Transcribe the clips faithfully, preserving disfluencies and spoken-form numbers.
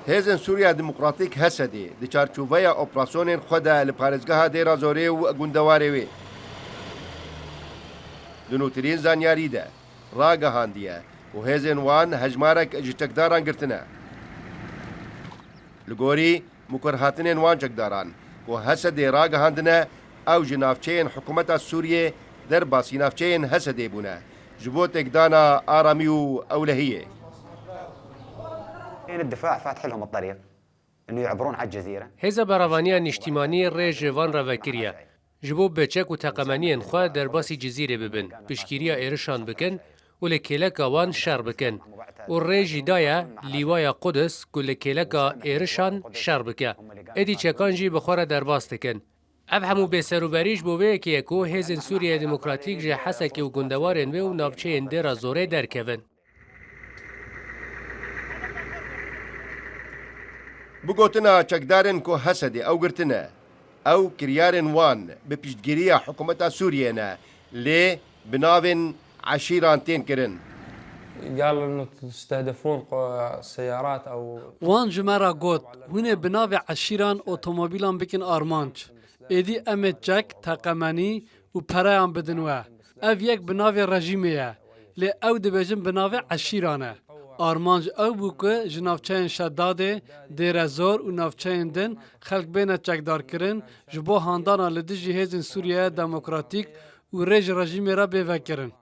Hêzên Sûriya Demokratîk, H S D, di çarçoveya operasyonên xwe de li parêzgeha Dêra Zorê û gundewarê wê, di nûtirîn zanyarî de ragihandiye ku hêzên wan hejmarek ji çekdaran girtine. Li gorî mukurhatinên wan çekdaran ku H S D ragihandine, ew ji navçeyên hikûmeta Sûriyê derbasî navçeyên H S D bûne, ji bo têkdana aramî û ewlehiyê. الدفاع فاتح لهم الطريق انه يعبرون على الجزيره. Hêza Berevaniya Nîştîmanî rê ji van re vekiriye, ji bo beçek û teqemeniyên xwe derbasî Cizîrê bibin, piştgiriya êrişan bikin û li kêleka wan şer bikin. Û rê jî daye Lîwaya Qudus ku li kêleka êrişan şer bike. Êdî çekan jî bi xwe re derbas dikin. Ev hemû bêserûberî ji bo vê yekê ye ku hêzên Sûriyeya Demokratîk ji Hesekê û gundewarên wê û navçeyên Dêra Zorê derkevin. Bi gotina çekdarên ku H S D ew girtine, ew kiryarên wan bi piştgiriya hikûmeta Sûriyê ne, lê bi navên eşîran tên kirin. قال انه تستهدفون قو- سيارات او Wan ji me re got, hûn ê bi navê eşîran otomobîlan bikin armanc. Êdî em ê çek, teqemenî û pereyan bidin we. Ev yek bi navê rejîmê ye. Lê ew dibêjin bi navê eşîran e. Armanc ew bû ku ji navçeyên Şedadê, Dêrezor û navçeyên din xelk bêne çekdarkirin, ji bo handana li dijî hêzên Sûriyeya Demokratîk û rê ji rejîmê re bê vekirin.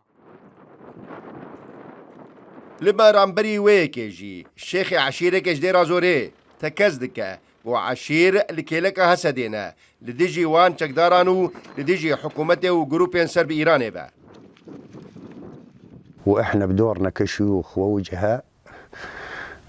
Li beramberî wê yekê jî şêxê eşîrekê ji Dêra Zorê tekez dike ku eşîr li kêleka Hesedê ne, li dijî wan çekdaran û li dijî hikûmetê û grûpên ser bi Îranê be. واحنا بدورنا كشيوخ ووجهاء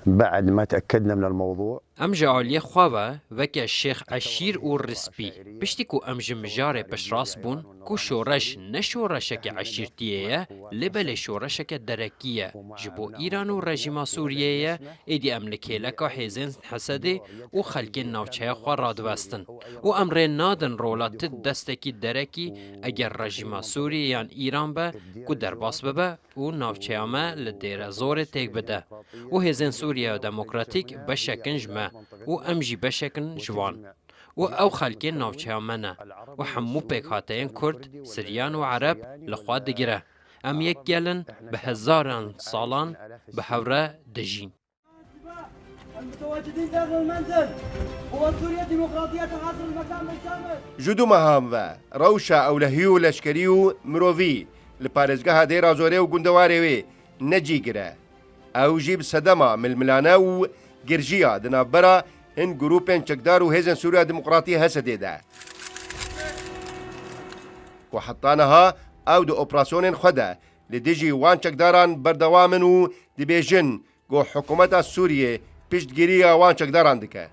بعد ما تاكدنا من الموضوع. Em ji aliyê xwe ve weke Şêx Eşîr û Rispî, piştî ku em ji mijarê piştrast bûn ku şoreş ne şoreşeke eşîrtiyê ye, lê belê şoreşeke derekî ye, ji bo Îran û rejîma Sûriyeyê ye, êdî em li kêleka hêzên Hesedê û xelkên navçeya xwe radiwestin û em rê nadin rola ti destekî derekî, eger rejîma Sûriyê yan Îran be, ku derbas bibe û navçeya me li Dêrezorê têk bide û hêzên Sûriyeya Demokratîk beşek in ji me û em jî beşek in ji wan. Û ew xelkên navçeya me ne û hemû pêkhateyên Kurd, Siryan û Ereb li xwe digire. Em yek gel in, bi hezaran salan bi hev re dijîn. المتواجدين داخل المنزل، قوات سوريا الديمقراطية تحاصر المكان بالكامل. Ji du mehan ve rewşa ewlehî û leşkerî û mirovî li parêzgeha Dêra Zorê û gundewarê wê ne cîgir e. Ew jî bi sedema milmilane û girjiya di navbera hin grûpên çekdar û Hêzên Sûriya Demokratî, Hesedê de, ku heta niha ew di operasyonên xwe de li dijî wan çekdaran berdewam in û dibêjin ku hikûmeta Sûriyê piştgiriya wan çekdaran dike.